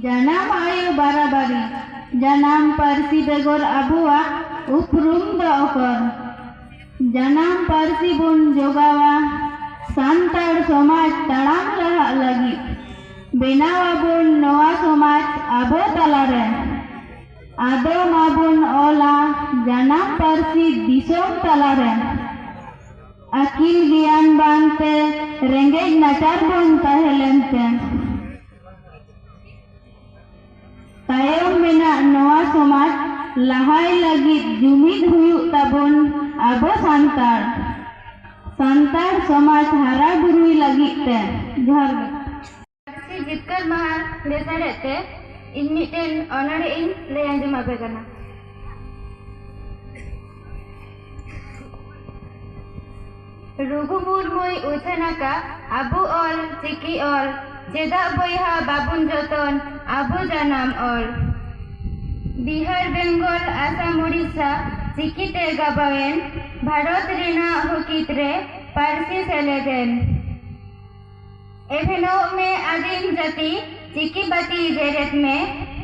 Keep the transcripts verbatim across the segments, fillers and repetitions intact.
ᱡᱟᱱᱟᱢ ᱟᱭᱳ ᱵᱟᱨᱟᱵᱟᱨᱤ, ᱡᱟᱱᱟᱢ ᱯᱟᱹᱨᱥᱤ ᱵᱮᱜᱚᱨ ᱟᱵᱚᱣᱟᱜ ᱩᱯᱨᱩᱢ ᱫᱚ ᱚᱠᱚᱨ? ᱡᱟᱱᱟᱢ ᱯᱟᱹᱨᱥᱤ ᱵᱚᱱ ᱡᱚᱜᱟᱣᱟ, ᱥᱟᱱᱛᱟᱲ ᱥᱚᱢᱟᱡᱽ ᱛᱟᱲᱟᱢ ᱞᱟᱦᱟᱜ ᱞᱟᱹᱜᱤᱫ᱾ ᱵᱮᱱᱟᱣ ᱟᱵᱚᱱ ᱱᱚᱣᱟ ᱥᱚᱢᱟᱡᱽ ᱟᱵᱚ ᱛᱟᱞᱟᱨᱮ᱾ ᱟᱫᱚ ᱢᱟᱵᱚᱱ ᱚᱞᱟ ᱡᱟᱱᱟᱢ ᱯᱟᱹᱨᱥᱤ ᱫᱤᱥᱚᱢ ᱛᱟᱞᱟᱨᱮ᱾ ᱟᱹᱠᱤᱞ ᱜᱮᱭᱟᱱ ᱵᱟᱝᱛᱮ ᱨᱮᱸᱜᱮᱡ ᱱᱟᱪᱟᱨ ᱵᱚᱱ ᱛᱟᱦᱮᱸ ᱞᱮᱱᱛᱮ᱾ ᱛᱟᱭᱚᱢ ᱢᱮᱱᱟᱜ ᱱᱚᱣᱟ ᱥᱚᱢᱟᱡᱽ ᱞᱟᱦᱟᱭ ᱞᱟᱹᱜᱤᱫ ᱡᱩᱢᱤᱫ ᱦᱩᱭᱩᱜ ᱛᱟᱵᱚᱱ ᱟᱵᱚ ᱥᱟᱱᱛᱟᱲ᱾ ᱥᱟᱱᱛᱟᱲ ᱥᱚᱢᱟᱡᱽ ᱦᱟᱨᱟ ᱵᱩᱨᱩᱭ ᱞᱟᱹᱜᱤᱫ ᱛᱮ᱾ ᱡᱚᱦᱟᱨ ᱜᱮ᱾ ᱯᱟᱹᱨᱥᱤ ᱡᱤᱛᱠᱟᱹᱨ ᱢᱟᱦᱟ ᱞᱮᱥᱟᱲᱦᱮᱫ ᱛᱮ ᱤᱧ ᱢᱤᱫᱴᱮᱱ ᱚᱱᱚᱬᱦᱮ ᱤᱧ ᱞᱟᱹᱭ ᱟᱸᱡᱚᱢ ᱟᱯᱮ ᱠᱟᱱᱟ᱾ ᱨᱩᱜᱷᱩ ᱢᱩᱨᱢᱩᱭ ᱩᱪᱷᱟᱹᱱ ᱟᱠᱟᱫ ᱟᱵᱚ ᱚᱞ ᱪᱤᱠᱤ ᱚᱞ, ᱪᱮᱫᱟᱜ ᱵᱚᱭᱦᱟ ᱵᱟᱵᱚᱱ ᱡᱚᱛᱚᱱ ᱟᱵᱚ ᱡᱟᱱᱟᱢ ᱚᱞ? ᱵᱤᱦᱟᱨ, ᱵᱮᱝᱜᱚᱞ, ᱟᱥᱟᱢ, ᱩᱲᱤᱥᱥᱟ ᱪᱤᱠᱤᱛᱮ ᱜᱟᱵᱟᱣᱮᱱ, ᱵᱷᱟᱨᱚᱛ ᱨᱮᱱᱟᱜ ᱦᱚᱠᱤᱛ ᱨᱮ ᱯᱟᱹᱨᱥᱤ ᱥᱮᱞᱮᱫᱮᱱ᱾ ᱮᱵᱷᱮᱱᱚᱜ ᱢᱮ ᱟᱹᱫᱤᱢ ᱡᱟᱹᱛᱤ, ᱪᱤᱠᱤ ᱵᱟᱹᱛᱤ ᱡᱮᱨᱮᱫ ᱢᱮ,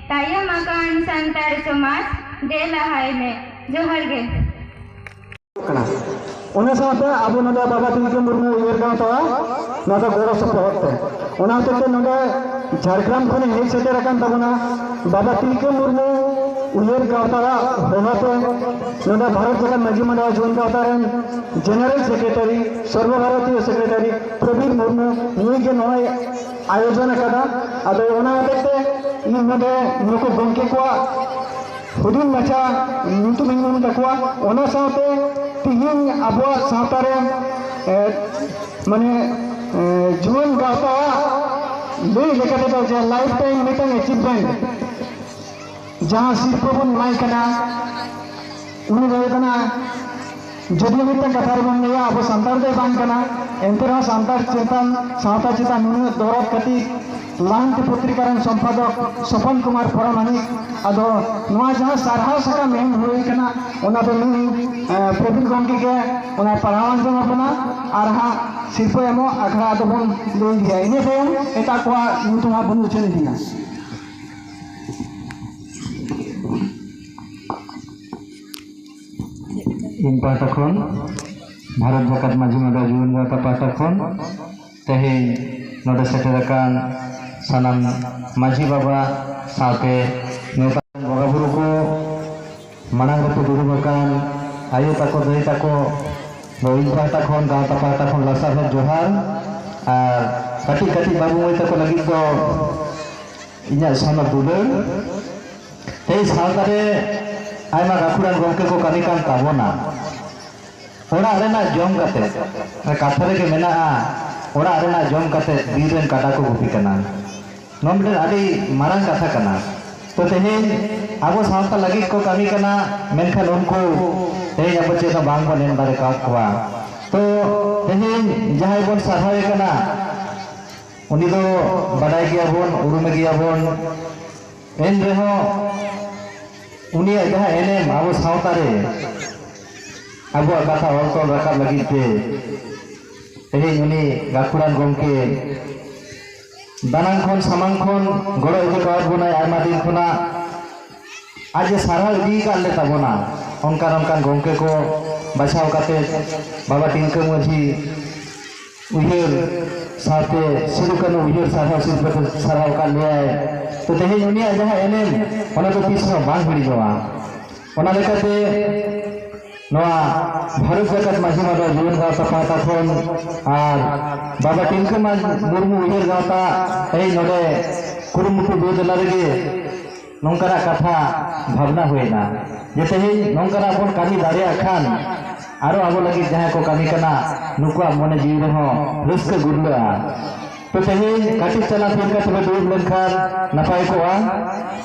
ᱛᱟᱭᱚᱢ ᱟᱠᱟᱱ ᱥᱟᱱᱛᱟᱲ ᱥᱚᱢᱟᱡᱽ ᱫᱮ ᱞᱟᱦᱟᱭ ᱢᱮ᱾ ᱡᱚᱦᱟᱨ ᱜᱮ᱾ ᱠᱟᱱᱟ᱾ ᱚᱱᱟ ᱥᱟᱶᱛᱮ ᱟᱵᱚ ᱱᱚᱰᱮ ᱵᱟᱵᱟ ᱛᱤᱞᱠᱟᱹ ᱢᱩᱨᱢᱩ ᱩᱭᱦᱟᱹᱨ ᱜᱟᱶᱛᱟ ᱱᱚᱣᱟ ᱫᱚ ᱜᱚᱲᱚ ᱥᱚᱯᱚᱦᱚᱫ ᱛᱮ, ᱚᱱᱟ ᱦᱚᱛᱮᱡ ᱛᱮ ᱱᱚᱰᱮ ᱡᱷᱟᱲᱜᱨᱟᱢ ᱠᱷᱚᱱ ᱦᱮᱡ ᱥᱮᱴᱮᱨ ᱟᱠᱟᱱ ᱛᱟᱵᱚᱱᱟ ᱵᱟᱵᱟ ᱛᱤᱞᱠᱟᱹ ᱢᱩᱨᱢᱩ ᱩᱭᱦᱟᱹᱨ ᱜᱟᱶᱛᱟ ᱦᱚᱦᱚᱛᱮ᱾ ᱱᱚᱰᱮ ᱵᱷᱟᱨᱚᱛ ᱡᱟᱠᱟᱛ ᱢᱟᱹᱡᱷᱤ ᱢᱟᱰᱣᱟ ᱡᱩᱣᱟᱹᱱ ᱜᱟᱶᱛᱟ ᱨᱮᱱ ᱡᱮᱱᱟᱨᱮᱞ ᱥᱮᱠᱨᱮᱴᱟᱨᱤ, ᱥᱚᱨᱵᱚ ᱵᱷᱟᱨᱚᱛᱤᱭᱚ ᱥᱮᱠᱨᱮᱴᱟᱨᱤ ᱯᱨᱚᱵᱤᱨ ᱢᱩᱨᱢᱩ, ᱱᱩᱭ ᱜᱮ ᱱᱚᱣᱟᱭ ᱟᱭᱳᱡᱚᱱ ᱟᱠᱟᱫᱟ᱾ ᱟᱫᱚ ᱚᱱᱟ ᱦᱚᱛᱮᱡ ᱛᱮ ᱤᱧ ᱱᱚᱰᱮ ᱱᱩᱠᱩ ᱜᱚᱢᱠᱮ ᱠᱚᱣᱟᱜ ᱦᱩᱰᱤᱧ ᱢᱟᱪᱷᱟ ᱧᱩᱛᱩᱢ ᱤᱧ ᱢᱮᱱ ᱛᱟᱠᱚᱣᱟ᱾ ᱚᱱᱟ ᱥᱟᱶᱛᱮ ᱛᱤᱦᱤᱧ ᱟᱵᱚᱣᱟᱜ ᱥᱟᱶᱛᱟ ᱨᱮ, ᱮ, ᱢᱟᱱᱮ, ᱮ, ᱡᱩᱣᱟᱹᱱ ᱜᱟᱶᱛᱟ ᱞᱟᱹᱭ ᱞᱮᱠᱟ ᱛᱮᱫᱚ ᱡᱮ ᱞᱟᱭᱤᱯᱷ ᱴᱟᱭᱤᱢ ᱢᱤᱫᱴᱟᱝ ᱮᱪᱤᱵᱷᱢᱮᱱᱴ ᱡᱟᱦᱟᱸ ᱥᱤᱨᱯᱟᱹ ᱵᱚᱱ ᱮᱢᱟᱭ ᱠᱟᱱᱟ, ᱩᱱᱤ ᱫᱚ ᱦᱩᱭᱩᱜ ᱠᱟᱱᱟ, ᱡᱚᱫᱤᱭᱳ ᱢᱤᱫᱴᱟᱝ ᱠᱟᱛᱷᱟ ᱨᱮᱵᱚᱱ ᱞᱟᱹᱭᱟ, ᱟᱵᱚ ᱥᱟᱱᱛᱟᱲ ᱫᱚᱭ ᱵᱟᱝ ᱠᱟᱱᱟ, ᱮᱱᱛᱮ ᱨᱮᱦᱚᱸ ᱥᱟᱱᱛᱟᱲ ᱪᱮᱛᱟᱱ, ᱥᱟᱶᱛᱟ ᱪᱮᱛᱟᱱ ᱱᱩᱱᱟᱹᱜ ᱫᱚᱨᱚᱫ ᱠᱷᱟᱹᱛᱤᱨ ᱞᱟᱦᱟᱱᱛᱤ ᱯᱚᱛᱨᱤᱠᱟ ᱨᱮᱱ ᱥᱚᱢᱯᱟᱫᱚᱠ ᱥᱚᱯᱚᱱ ᱠᱩᱢᱟᱨ ᱯᱚᱨᱟᱢᱟᱱᱤᱠ᱾ ᱟᱫᱚ ᱱᱚᱣᱟ ᱡᱟᱦᱟᱸ ᱥᱟᱨᱦᱟᱣ ᱥᱟᱠᱟᱢ ᱮᱢ ᱦᱩᱭ ᱠᱟᱱᱟ, ᱚᱱᱟ ᱫᱚ ᱱᱩᱭ, ᱮ, ᱯᱨᱚᱵᱤᱱ ᱜᱚᱢᱠᱮ ᱜᱮ ᱚᱱᱟᱭ ᱯᱟᱲᱦᱟᱣ ᱟᱸᱡᱚᱢ ᱟᱵᱚᱱᱟ᱾ ᱟᱨ ᱦᱟᱸᱜ ᱥᱤᱨᱯᱟᱹ ᱮᱢᱚᱜ ᱟᱠᱷᱲᱟ ᱟᱫᱚ ᱵᱚᱱ ᱞᱟᱹᱭ ᱤᱫᱤᱭᱟ᱾ ᱤᱱᱟᱹ ᱛᱟᱭᱚᱢ ᱮᱴᱟᱜ ᱠᱚᱣᱟᱜ ᱧᱩᱛᱩᱢ ᱦᱟᱸᱜ ᱵᱚᱱ ᱩᱪᱷᱟᱹᱱ ᱤᱫᱤᱭᱟ᱾ ᱤᱧ ᱯᱟᱦᱴᱟ ᱠᱷᱚᱱ, ᱵᱷᱟᱨᱚᱛ ᱡᱟᱠᱟᱛ ᱢᱟᱹᱡᱷᱤ ᱢᱚᱦᱚᱞ ᱡᱩᱣᱟᱹᱱ ᱜᱟᱶᱛᱟ ᱯᱟᱦᱴᱟ ᱠᱷᱚᱱ ᱛᱮᱦᱮᱧ ᱱᱚᱰᱮ ᱥᱮᱴᱮᱨ ᱟᱠᱟᱱ ᱥᱟᱱᱟᱢ ᱢᱟᱹᱡᱷᱤ ᱵᱟᱵᱟ ᱥᱟᱶᱛᱮ ᱱᱮᱣᱛᱟ ᱵᱚᱸᱜᱟ ᱵᱩᱨᱩ ᱠᱚ, ᱢᱟᱲᱟᱝ ᱨᱮᱠᱚ ᱫᱩᱲᱩᱵ ᱟᱠᱟᱱ ᱟᱭᱳ ᱛᱟᱠᱚ, ᱫᱟᱹᱭ ᱛᱟᱠᱚ ᱫᱚ ᱤᱧ ᱯᱟᱦᱴᱟ ᱠᱷᱚᱱ, ᱜᱟᱶᱛᱟ ᱯᱟᱦᱴᱟ ᱠᱷᱚᱱ ᱞᱟᱥᱟᱲᱦᱮᱫ ᱡᱚᱦᱟᱨ᱾ ᱟᱨ ᱠᱟᱹᱴᱤᱡ ᱠᱟᱹᱴᱤᱡ ᱵᱟᱹᱵᱩ ᱢᱟᱹᱭ ᱛᱟᱠᱚ ᱞᱟᱹᱜᱤᱫ ᱫᱚ ᱤᱧᱟᱹᱜ ᱥᱚᱱᱚᱛ ᱫᱩᱞᱟᱹᱲ᱾ ᱛᱮᱦᱮᱧ ᱥᱟᱶᱛᱟ ᱨᱮ ᱟᱭᱢᱟ ᱜᱟᱹᱠᱷᱩᱲᱟᱱ ᱜᱚᱢᱠᱮ ᱠᱚ ᱠᱟᱹᱢᱤ ᱠᱟᱱ ᱛᱟᱵᱚᱱᱟ᱾ ᱚᱲᱟᱜ ᱨᱮᱱᱟᱜ ᱡᱚᱢ ᱠᱟᱛᱮ, ᱠᱟᱛᱷᱟ ᱨᱮᱜᱮ ᱢᱮᱱᱟᱜᱼᱟ, ᱚᱲᱟᱜ ᱨᱮᱱᱟᱜ ᱡᱚᱢ ᱠᱟᱛᱮ ᱵᱤᱨ ᱨᱮᱱ ᱠᱟᱰᱟ ᱠᱚ ᱜᱩᱯᱤ ᱠᱟᱱᱟ᱾ ᱱᱚᱣᱟ ᱢᱤᱫᱴᱮᱱ ᱟᱹᱰᱤ ᱢᱟᱨᱟᱝ ᱠᱟᱛᱷᱟ ᱠᱟᱱᱟ᱾ ᱛᱚ ᱛᱮᱦᱮᱧ ᱟᱵᱚ ᱥᱟᱶᱛᱟ ᱞᱟᱹᱜᱤᱫ ᱠᱚ ᱠᱟᱹᱢᱤ ᱠᱟᱱᱟ, ᱢᱮᱱᱠᱷᱟᱱ ᱩᱱᱠᱩ ᱛᱮᱦᱮᱧ ᱟᱵᱚ ᱪᱮᱫ ᱦᱚᱸ ᱵᱟᱝ ᱵᱚᱱ ᱮᱢ ᱫᱟᱲᱮ ᱠᱟᱣᱟᱫ ᱠᱚᱣᱟ᱾ ᱛᱚ ᱛᱮᱦᱮᱧ ᱡᱟᱦᱟᱸᱭ ᱵᱚᱱ ᱥᱟᱨᱦᱟᱣᱮ ᱠᱟᱱᱟ, ᱩᱱᱤ ᱫᱚ ᱵᱟᱰᱟᱭ ᱜᱮᱭᱟᱵᱚᱱ, ᱩᱨᱩᱢᱮ ᱜᱮᱭᱟᱵᱚᱱ᱾ ᱮᱱ ᱨᱮᱦᱚᱸ ᱩᱱᱤᱭᱟᱜ ᱡᱟᱦᱟᱸ ᱮᱱᱮᱢ ᱟᱵᱚ ᱥᱟᱶᱛᱟ ᱨᱮ ᱟᱵᱚᱣᱟᱜ ᱠᱟᱛᱷᱟ ᱚᱞ ᱛᱚᱞ ᱨᱟᱠᱟᱵ ᱞᱟᱹᱜᱤᱫ ᱛᱮ ᱛᱮᱦᱮᱧ ᱩᱱᱤ ᱜᱟᱹᱠᱷᱩᱲᱟᱱ ᱜᱚᱢᱠᱮ ᱫᱟᱱᱟᱝ ᱠᱷᱚᱱ ᱥᱟᱢᱟᱝ ᱠᱷᱚᱱ ᱜᱚᱲᱚ ᱤᱫᱤ ᱠᱟᱣᱟᱫ ᱵᱚᱱᱟᱭ ᱟᱭᱢᱟ ᱫᱤᱱ ᱠᱷᱚᱱᱟᱜ᱾ ᱟᱡ ᱮ ᱥᱟᱨᱦᱟᱣ ᱤᱫᱤ ᱟᱠᱟᱫ ᱞᱮ ᱛᱟᱵᱚᱱᱟ᱾ ᱚᱱᱠᱟᱱ ᱚᱱᱠᱟᱱ ᱜᱚᱢᱠᱮ ᱠᱚ ᱵᱟᱪᱷᱟᱣ ᱠᱟᱛᱮ ᱵᱟᱵᱟ ᱴᱤᱞᱠᱟᱹ ᱢᱟᱹᱡᱷᱤ ᱩᱭᱦᱟᱹᱨ ᱥᱟᱶᱛᱮ ᱥᱤᱫᱩ ᱠᱟᱹᱱᱦᱩ ᱩᱭᱦᱟᱹᱨ ᱥᱟᱨᱦᱟᱣ ᱥᱤᱨᱯᱟᱹ ᱛᱮ ᱥᱟᱨᱦᱟᱣ ᱟᱠᱟᱫ ᱞᱮᱭᱟᱭ᱾ ᱛᱚ ᱛᱮᱦᱮᱧ ᱩᱱᱤᱭᱟᱜ ᱡᱟᱦᱟᱸ ᱮᱱᱮᱢ, ᱚᱱᱟ ᱫᱚ ᱛᱤᱥ ᱦᱚᱸ ᱵᱟᱝ ᱦᱤᱲᱤᱧᱚᱜᱼᱟ᱾ ᱚᱱᱟ ᱞᱮᱠᱟᱛᱮ ᱱᱚᱣᱟ ᱵᱷᱟᱨᱚᱛ ᱡᱟᱠᱟᱛ ᱢᱟᱹᱡᱷᱤ ᱢᱚᱦᱚᱞ ᱡᱩᱣᱟᱹᱱ ᱜᱟᱶᱛᱟ ᱯᱟᱦᱴᱟ ᱠᱷᱚᱱ ᱟᱨ ᱵᱟᱵᱟ ᱴᱤᱞᱠᱟᱹ ᱢᱟᱹᱡᱷᱤ ᱢᱩᱨᱢᱩ ᱩᱭᱦᱟᱹᱨ ᱜᱟᱶᱛᱟ ᱛᱮᱦᱮᱧ ᱱᱚᱰᱮ ᱠᱩᱨᱩᱢᱩᱴᱩ ᱫᱩ ᱫᱮᱞᱟ ᱨᱮᱜᱮ ᱱᱚᱝᱠᱟᱱᱟᱜ ᱠᱟᱛᱷᱟ ᱵᱷᱟᱵᱽᱱᱟ ᱦᱩᱭᱮᱱᱟ ᱡᱮ ᱛᱮᱦᱮᱧ ᱱᱚᱝᱠᱟᱱᱟᱜ ᱵᱚᱱ ᱠᱟᱹᱢᱤ ᱫᱟᱲᱮᱭᱟᱜ ᱠᱷᱟᱱ ᱟᱨᱚ ᱟᱵᱚ ᱞᱟᱹᱜᱤᱫ ᱡᱟᱦᱟᱸᱭ ᱠᱚ ᱠᱟᱹᱢᱤ ᱠᱟᱱᱟ, ᱱᱩᱠᱩᱣᱟᱜ ᱢᱚᱱᱮ ᱡᱤᱣᱤ ᱨᱮᱦᱚᱸ ᱨᱟᱹᱥᱠᱟᱹ ᱜᱩᱨᱞᱟᱹᱜᱼᱟ᱾ ᱛᱚ ᱛᱮᱦᱮᱧ ᱠᱟᱹᱴᱤᱡ ᱪᱟᱞᱟᱝ ᱛᱷᱤᱨ ᱠᱟᱛᱮ ᱵᱚ ᱫᱩᱲᱩᱵ ᱞᱮᱱᱠᱷᱟᱱ ᱱᱟᱯᱟᱭ ᱠᱚᱜᱼᱟ᱾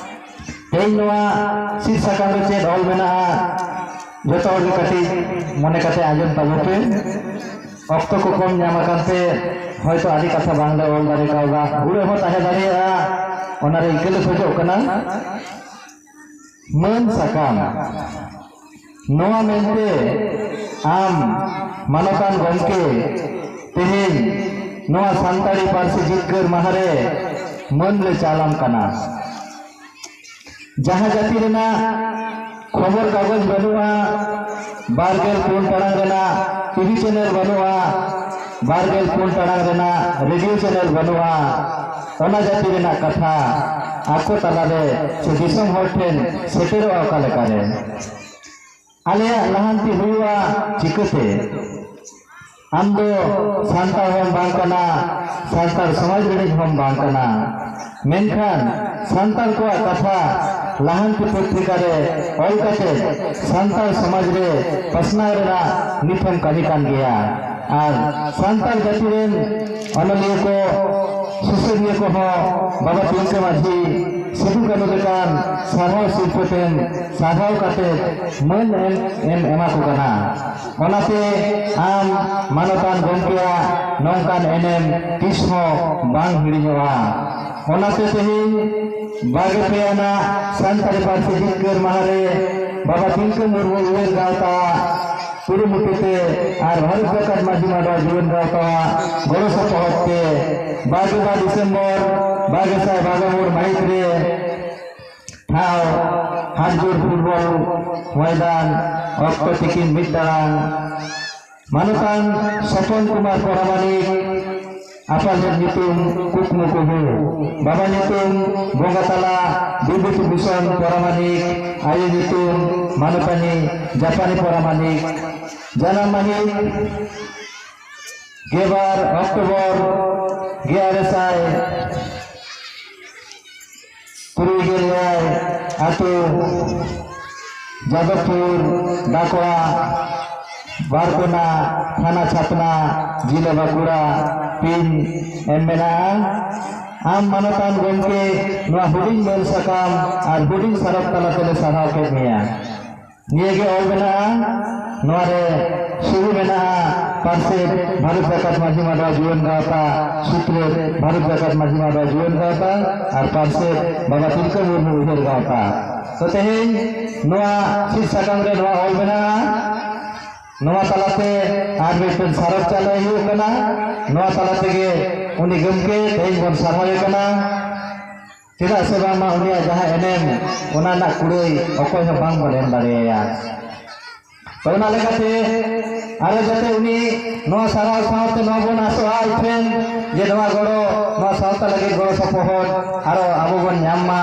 ᱛᱮᱦᱮᱧ ᱱᱚᱣᱟ ᱥᱤᱫ ᱥᱟᱠᱟᱢ ᱨᱮ ᱪᱮᱫ ᱚᱞ ᱢᱮᱱᱟᱜᱼᱟ, ᱡᱚᱛᱚ ᱦᱚᱲ ᱜᱮ ᱠᱟᱹᱴᱤᱡ ᱢᱚᱱᱮ ᱠᱟᱛᱮ ᱟᱸᱡᱚᱢ ᱛᱟᱵᱚ ᱯᱮ᱾ ᱚᱠᱛᱚ ᱠᱚ ᱠᱚᱢ ᱧᱟᱢ ᱟᱠᱟᱱ ᱛᱮ ᱦᱚᱭᱛᱚ ᱟᱹᱰᱤ ᱠᱟᱛᱷᱟ ᱵᱟᱝᱞᱮ ᱚᱞ ᱫᱟᱲᱮ ᱠᱟᱣᱫᱟ, ᱦᱩᱲᱟᱹ ᱦᱚᱸ ᱛᱟᱦᱮᱸ ᱫᱟᱲᱮᱭᱟᱜᱼᱟ, ᱚᱱᱟᱨᱮ ᱤᱠᱟᱹ ᱞᱮ ᱠᱷᱚᱡᱚᱜ ᱠᱟᱱᱟ᱾ ᱢᱟᱹᱱ ᱥᱟᱠᱟᱢ᱾ ᱱᱚᱣᱟ ᱢᱮᱱᱛᱮ ᱟᱢ ᱢᱟᱱᱚᱛᱟᱱ ᱜᱚᱢᱠᱮ ᱛᱮᱦᱮᱧ ᱱᱚᱣᱟ ᱥᱟᱱᱛᱟᱲᱤ ᱯᱟᱹᱨᱥᱤ ᱡᱤᱛᱠᱟᱹᱨ ᱢᱟᱦᱟ ᱨᱮ ᱢᱟᱹᱱ ᱞᱮ ᱪᱟᱞᱟᱢ ᱠᱟᱱᱟ᱾ ᱡᱟᱦᱟᱸ ᱡᱟᱹᱛᱤ ᱨᱮᱱᱟᱜ ᱠᱷᱚᱵᱚᱨ ᱠᱟᱜᱚᱡᱽ ᱵᱟᱹᱱᱩᱜᱼᱟ, ᱵᱟᱨ ᱜᱮᱞ ᱯᱩᱱ ᱴᱟᱲᱟᱝ ᱨᱮᱱᱟᱜ ᱴᱤᱵᱷᱤ ᱪᱮᱱᱮᱞ ᱵᱟᱹᱱᱩᱜᱼᱟ, ᱵᱟᱨ ᱜᱮᱞ ᱯᱩᱱ ᱴᱟᱲᱟᱝ ᱨᱮᱱᱟᱜ ᱨᱮᱰᱤᱭᱳ ᱪᱮᱱᱮᱞ ᱵᱟᱹᱱᱩᱜᱼᱟ, ᱚᱱᱟ ᱡᱟᱹᱛᱤ ᱨᱮᱱᱟᱜ ᱠᱟᱛᱷᱟ ᱟᱠᱚ ᱛᱟᱞᱟᱨᱮ ᱥᱮ ᱫᱤᱥᱚᱢ ᱦᱚᱲ ᱴᱷᱮᱱ ᱥᱮᱴᱮᱨᱚᱜᱼᱟ ᱚᱠᱟ ᱞᱮᱠᱟᱨᱮ? ᱟᱞᱮᱭᱟᱜ ᱞᱟᱦᱟᱱᱛᱤ ᱦᱩᱭᱩᱜᱼᱟ ᱪᱤᱠᱟᱹᱛᱮ? ᱟᱢ ᱫᱚ ᱥᱟᱱᱛᱟᱲ ᱦᱚᱸᱢ ᱵᱟᱝ ᱠᱟᱱᱟ, ᱥᱟᱱᱛᱟᱲ ᱥᱚᱢᱟᱡᱽ ᱨᱤᱱᱤᱡ ᱦᱚᱸᱢ ᱵᱟᱝ ᱠᱟᱱᱟ᱾ ᱢᱮᱱᱠᱷᱟᱱ ᱥᱟᱱᱛᱟᱲ ᱠᱚᱣᱟᱜ ᱠᱟᱛᱷᱟ ᱞᱟᱦᱟᱱᱛᱤ ᱯᱚᱛᱨᱤᱠᱟ ᱨᱮ ᱚᱞ ᱠᱟᱛᱮ ᱥᱟᱱᱛᱟᱲ ᱥᱚᱢᱟᱡᱽ ᱨᱮ ᱯᱟᱥᱱᱟᱣ ᱨᱮᱱᱟᱜ ᱱᱤᱛ ᱦᱚᱸᱢ ᱠᱟᱹᱢᱤ ᱠᱟᱱ ᱜᱮᱭᱟ᱾ ᱟᱨ ᱥᱟᱱᱛᱟᱲ ᱡᱟᱹᱛᱤ ᱨᱮᱱ ᱚᱱᱚᱞᱤᱭᱟᱹ ᱠᱚ, ᱥᱩᱥᱟᱹᱨᱤᱭᱟᱹ ᱠᱚᱦᱚᱸ ᱵᱟᱵᱟ ᱛᱤᱞᱠᱟᱹ ᱢᱟᱹᱡᱷᱤ ᱥᱤᱫᱩ ᱠᱟᱹᱱᱩ ᱞᱮᱠᱟᱱ ᱥᱟᱨᱦᱟᱣ ᱥᱤᱨᱯᱟᱹ ᱛᱮᱢ ᱥᱟᱨᱦᱟᱣ ᱠᱟᱛᱮ ᱢᱟᱹᱱ ᱮᱢ, ᱮᱢ ᱮᱢᱟ ᱠᱚ ᱠᱟᱱᱟ᱾ ᱚᱱᱟᱛᱮ ᱟᱢ ᱢᱟᱱᱚᱛᱟᱱ ᱜᱚᱢᱠᱮᱭᱟᱜ ᱱᱚᱝᱠᱟᱱ ᱮᱱᱮᱢ ᱛᱤᱥ ᱦᱚᱸ ᱵᱟᱝ ᱦᱤᱲᱤᱧᱚᱜᱼᱟ᱾ ᱚᱱᱟᱛᱮ ᱛᱮᱦᱮᱧ ᱵᱟᱜᱮ ᱯᱮ ᱟᱱᱟᱜ ᱥᱟᱱᱛᱟᱲᱤ ᱯᱟᱹᱨᱥᱤ ᱡᱤᱛᱠᱟᱹᱨ ᱢᱟᱦᱟ ᱨᱮ ᱵᱟᱵᱟ ᱛᱤᱞᱠᱟᱹ ᱢᱩᱨᱢᱩ ᱩᱭᱦᱟᱹᱨ ᱜᱟᱶᱛᱟ ᱠᱩᱨᱩᱢᱩᱴᱩ ᱛᱮ ᱟᱨ ᱵᱷᱟᱨᱚᱛ ᱡᱟᱠᱟᱛ ᱢᱟᱹᱡᱷᱤ ᱢᱟᱰᱣᱟ ᱡᱩᱣᱟᱹᱱ ᱜᱟᱶᱛᱟᱣᱟᱜ ᱜᱚᱲᱚ ᱥᱚᱯᱚᱦᱚᱫ ᱛᱮ ᱵᱟᱜᱮ ᱵᱟᱨ ᱰᱤᱥᱮᱢᱵᱚᱨ ᱵᱟᱜᱮ ᱥᱟᱭ ᱵᱟᱜᱮ ᱢᱚᱬ ᱢᱟᱹᱦᱤᱛ ᱨᱮ ᱴᱷᱟᱶ ᱦᱟᱴᱡᱳᱲ ᱯᱷᱩᱴᱵᱚᱞ ᱢᱚᱭᱫᱟᱱ, ᱚᱠᱛᱚ ᱛᱤᱠᱤᱱ ᱢᱤᱫ ᱴᱟᱲᱟᱝ᱾ ᱢᱟᱱᱚᱛᱟᱱ ᱥᱚᱯᱚᱱ ᱠᱩᱢᱟᱨ ᱯᱚᱨᱟᱢᱟᱱᱤᱠ, ᱟᱯᱟᱛ ᱧᱩᱛᱩᱢ ᱠᱩᱠᱢᱩ ᱠᱩᱦᱩ, ᱵᱟᱵᱟ ᱧᱩᱛᱩᱢ ᱵᱚᱸᱜᱟ ᱛᱟᱞᱟ ᱵᱤᱵᱷᱩᱛᱤ ᱵᱷᱩᱥᱚᱱ ᱯᱚᱨᱟᱢᱟᱱᱤᱠ, ᱟᱭᱳ ᱧᱩᱛᱩᱢ ᱢᱟᱱᱚᱛᱟᱱᱤ ᱡᱟᱯᱟᱱᱤ ᱯᱚᱨᱟᱢᱟᱱᱤᱠ᱾ ᱡᱟᱱᱟᱢ ᱢᱟᱹᱦᱤᱛ ᱜᱮᱞᱵᱟᱨ ᱚᱠᱴᱳᱵᱚᱨ ᱜᱮᱞ ᱟᱨᱮ ᱥᱟᱭ ᱛᱩᱨᱩᱭ ᱜᱮᱞ ᱮᱭᱟᱭ ᱟᱹᱛᱩ, ᱡᱟᱫᱚᱵᱯᱩᱨ, ᱰᱟᱠᱣᱟ, ᱵᱟᱨᱠᱚᱱᱟ, ᱛᱷᱟᱱᱟ ᱪᱷᱟᱛᱱᱟ, ᱡᱤᱞᱟᱹ ᱵᱟᱸᱠᱩᱲᱟ, ᱯᱤᱱ ᱮᱢ ᱢᱮᱱᱟᱜᱼᱟ᱾ ᱟᱢ ᱢᱟᱱᱚᱛᱟᱱ ᱜᱚᱢᱠᱮ, ᱱᱚᱣᱟ ᱦᱩᱰᱤᱧ ᱢᱟᱹᱱ ᱥᱟᱠᱟᱢ ᱟᱨ ᱦᱩᱰᱤᱧ ᱥᱟᱨᱚᱯ ᱛᱟᱞᱟ ᱛᱮᱞᱮ ᱥᱟᱨᱦᱟᱣ ᱠᱮᱫ ᱢᱮᱭᱟ᱾ ᱱᱤᱭᱟᱹ ᱜᱮ ᱚᱞ ᱢᱮᱱᱟᱜᱼᱟ᱾ ᱱᱚᱣᱟ ᱨᱮ ᱥᱩᱦᱤ ᱢᱮᱱᱟᱜᱼᱟ ᱯᱟᱨᱥᱮᱛ ᱵᱷᱟᱨᱚᱛ ᱡᱟᱠᱟᱛ ᱢᱟᱹᱡᱷᱤ ᱢᱟᱰᱣᱟ ᱡᱩᱣᱟᱹᱱ ᱜᱟᱶᱛᱟ, ᱥᱩᱛᱨᱮᱛ ᱵᱷᱟᱨᱚᱛ ᱡᱟᱠᱟᱛ ᱢᱟᱹᱡᱷᱤ ᱢᱟᱰᱣᱟ ᱡᱩᱣᱟᱹᱱ ᱜᱟᱶᱛᱟ ᱟᱨ ᱯᱟᱨᱥᱮᱛ ᱵᱟᱵᱟ ᱛᱤᱞᱠᱟᱹ ᱢᱩᱨᱢᱩ ᱩᱭᱦᱟᱹᱨ ᱜᱟᱶᱛᱟ᱾ ᱛᱚ ᱛᱮᱦᱮᱧ ᱱᱚᱣᱟ ᱥᱤᱫ ᱥᱟᱠᱟᱢ ᱨᱮ ᱱᱚᱣᱟ ᱚᱞ ᱢᱮᱱᱟᱜᱼᱟ᱾ ᱱᱚᱣᱟ ᱛᱟᱞᱟᱛᱮ ᱟᱨ ᱢᱤᱫᱴᱮᱱ ᱥᱟᱨᱚᱯ ᱪᱟᱞᱟᱣ ᱦᱩᱭᱩᱜ ᱠᱟᱱᱟ᱾ ᱱᱚᱣᱟ ᱛᱟᱞᱟ ᱛᱮᱜᱮ ᱩᱱᱤ ᱜᱚᱢᱠᱮ ᱛᱮᱦᱮᱧ ᱵᱚᱱ ᱥᱟᱨᱦᱟᱣᱮ ᱠᱟᱱᱟ᱾ ᱪᱮᱫᱟᱜ ᱥᱮ ᱵᱟᱝᱢᱟ ᱩᱱᱤᱭᱟᱜ ᱡᱟᱦᱟᱸ ᱮᱱᱮᱢ, ᱚᱱᱟ ᱨᱮᱱᱟᱜ ᱠᱩᱲᱟᱹᱭ ᱚᱠᱚᱭ ᱦᱚᱸ ᱵᱟᱝ ᱵᱚᱱ ᱮᱢ ᱫᱟᱲᱮᱭᱟᱭᱟ᱾ ᱛᱚ, ᱚᱱᱟ ᱞᱮᱠᱟᱛᱮ ᱟᱨᱚ ᱡᱟᱛᱮ ᱩᱱᱤ ᱱᱚᱣᱟ ᱥᱟᱨᱦᱟᱣ ᱥᱟᱶᱛᱮ ᱱᱚᱣᱟ ᱵᱚᱱ ᱟᱥᱚᱜᱼᱟ ᱟᱡ ᱴᱷᱮᱱ ᱡᱮ ᱱᱚᱣᱟ ᱜᱚᱲᱚ, ᱱᱚᱣᱟ ᱥᱟᱶᱛᱟ ᱞᱟᱹᱜᱤᱫ ᱜᱚᱲᱚ ᱥᱚᱯᱚᱦᱚᱫ ᱟᱨᱚ ᱟᱵᱚ ᱵᱚᱱ ᱧᱟᱢ ᱢᱟ᱾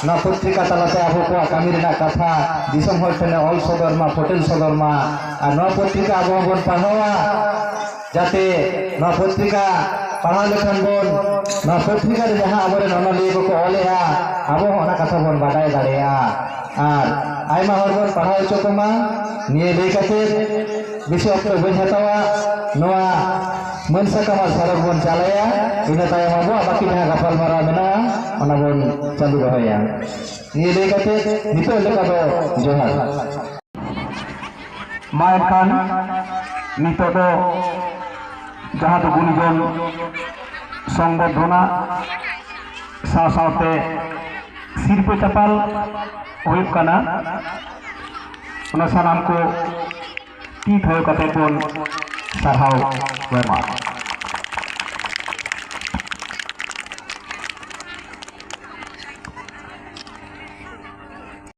ᱱᱚᱣᱟ ᱯᱚᱛᱨᱤᱠᱟ ᱛᱟᱞᱟᱛᱮ ᱟᱵᱚ ᱠᱚᱣᱟᱜ ᱠᱟᱹᱢᱤ ᱨᱮᱱᱟᱜ ᱠᱟᱛᱷᱟ ᱫᱤᱥᱚᱢ ᱦᱚᱲ ᱴᱷᱮᱱᱮ ᱚᱞ ᱥᱚᱫᱚᱨ ᱢᱟ, ᱯᱷᱚᱴᱮᱞ ᱥᱚᱫᱚᱨ ᱢᱟ᱾ ᱟᱨ ᱱᱚᱣᱟ ᱯᱚᱛᱨᱤᱠᱟ ᱟᱵᱚ ᱦᱚᱸᱵᱚᱱ ᱯᱟᱲᱦᱟᱣᱟ, ᱡᱟᱛᱮ ᱱᱚᱣᱟ ᱯᱚᱛᱨᱤᱠᱟ ᱯᱟᱲᱦᱟᱣ ᱞᱮᱠᱷᱟᱱ ᱵᱚᱱ, ᱱᱚᱣᱟ ᱯᱚᱛᱨᱤᱠᱟ ᱨᱮ ᱡᱟᱦᱟᱸ ᱟᱵᱚᱨᱮᱱ ᱚᱱᱚᱞᱤᱭᱟᱹ ᱠᱚᱠᱚ ᱚᱞᱮᱜᱼᱟ, ᱟᱵᱚ ᱦᱚᱸ ᱚᱱᱟ ᱠᱟᱛᱷᱟ ᱵᱚᱱ ᱵᱟᱰᱟᱭ ᱫᱟᱲᱮᱭᱟᱜᱼᱟ᱾ ᱟᱨ ᱟᱭᱢᱟ ᱦᱚᱲ ᱵᱚᱱ ᱯᱟᱲᱦᱟᱣ ᱦᱚᱪᱚ ᱠᱚᱢᱟ᱾ ᱱᱤᱭᱟᱹ ᱞᱟᱹᱭ ᱠᱟᱛᱮ ᱵᱮᱥᱤ ᱚᱠᱛᱚ ᱵᱟᱹᱧ ᱦᱟᱛᱟᱣᱟ᱾ ᱱᱚᱣᱟ ᱢᱟᱹᱱ ᱥᱟᱠᱟᱢ ᱟᱨ ᱥᱟᱨᱚᱠ ᱵᱚᱱ ᱪᱟᱞᱟᱭᱟ, ᱤᱱᱟᱹ ᱛᱟᱭᱚᱢ ᱟᱵᱚᱣᱟᱜ ᱵᱟᱹᱠᱤ ᱡᱟᱦᱟᱸ ᱜᱟᱯᱟᱞᱢᱟᱨᱟᱣ ᱢᱮᱱᱟᱜᱼᱟ, ᱚᱱᱟ ᱵᱚᱱ ᱪᱟᱹᱞᱩ ᱫᱚᱦᱚᱭᱟ᱾ ᱱᱤᱭᱟᱹ ᱞᱟᱹᱭ ᱠᱟᱛᱮ ᱱᱤᱛᱚᱜ ᱞᱮᱠᱟ ᱫᱚ ᱡᱚᱦᱟᱨ᱾ ᱢᱟ ᱮᱱᱠᱷᱟᱱ ᱱᱤᱛᱚᱜ ᱫᱚ ᱡᱟᱦᱟᱸ ᱫᱚ ᱜᱩᱱᱤᱡᱚᱱ ᱥᱚᱝᱵᱚᱨᱫᱷᱚᱱᱟ ᱥᱟᱶ ᱥᱟᱶᱛᱮ ᱥᱤᱨᱯᱟᱹ ᱪᱟᱯᱟᱞ ᱦᱩᱭᱩᱜ ᱠᱟᱱᱟ, ᱚᱱᱟ ᱥᱟᱱᱟᱢ ᱠᱚ ᱛᱤ ᱛᱷᱟᱭᱚ ᱠᱟᱛᱮ ᱵᱚᱱ ᱥᱟᱨᱦᱟᱣ ᱠᱚ ᱮᱢᱟ᱾